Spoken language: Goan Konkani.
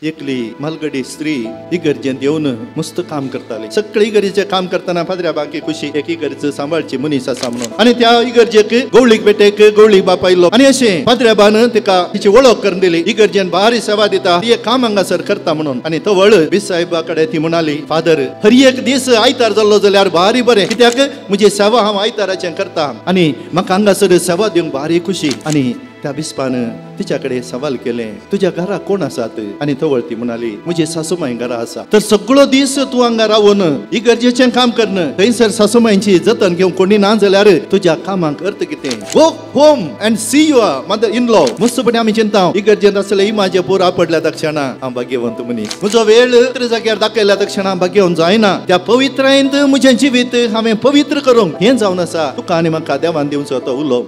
एकली मालगडी स्त्री इगर्जेंत येवन मस्त काम करताली. सगळे इगर्जेचें काम करतना पाद्र्या बाकी खुशी एक इगर्ज सांबाळची मनीस आसा म्हणून. आनी त्या इगर्जेक गवळीक बेटेक गवळीक बाप आयलो आनी अशें पाद्र्याबान तिका तिची वळख करून दिली. इगर्जेन भारी सेवा दिता, ती एक काम हांगासर करता म्हणून. आनी तवळ बीस साहेबा कडेन ती म्हणाली, फादर हर एक दीस आयतार जाल्लो जाल्यार भारी बरें, कित्याक म्हजी सेवा हांव आयताराचें करता आनी म्हाका हांगासर सेवा दिवंक भारी खुशी. आनी त्या बिस्पान तिच्या कडेन सवाल केलें, तुज्या घरा कोण आसात? आनी तवळ ती म्हणाली, म्हजी सासूमाय घरा आसा. तर सगळो दीस तूं हांगा रावन इगर्जेचें काम करन, थंयसर सासूमायची जतन घेवंक कोणी ना जाल्यार तुज्या कामाक अर्थ कितें? Go home and see your mother in law. मस्तपणी आमी चिंता इगर्जेंत आसले इमाजे पोर आपडल्या तक्षणा हांव भाग्यवंत मनीस, म्हजो वेळ दुसऱ्या जाग्यार दाखयल्या तक्षणा भाग्यवंत जायना. त्या पवित्रायेंत म्हजें जिवीत हांवें पवित्र करूंक हें जावन आसा. तुका आनी म्हाका देवान दिवचो तो उलो.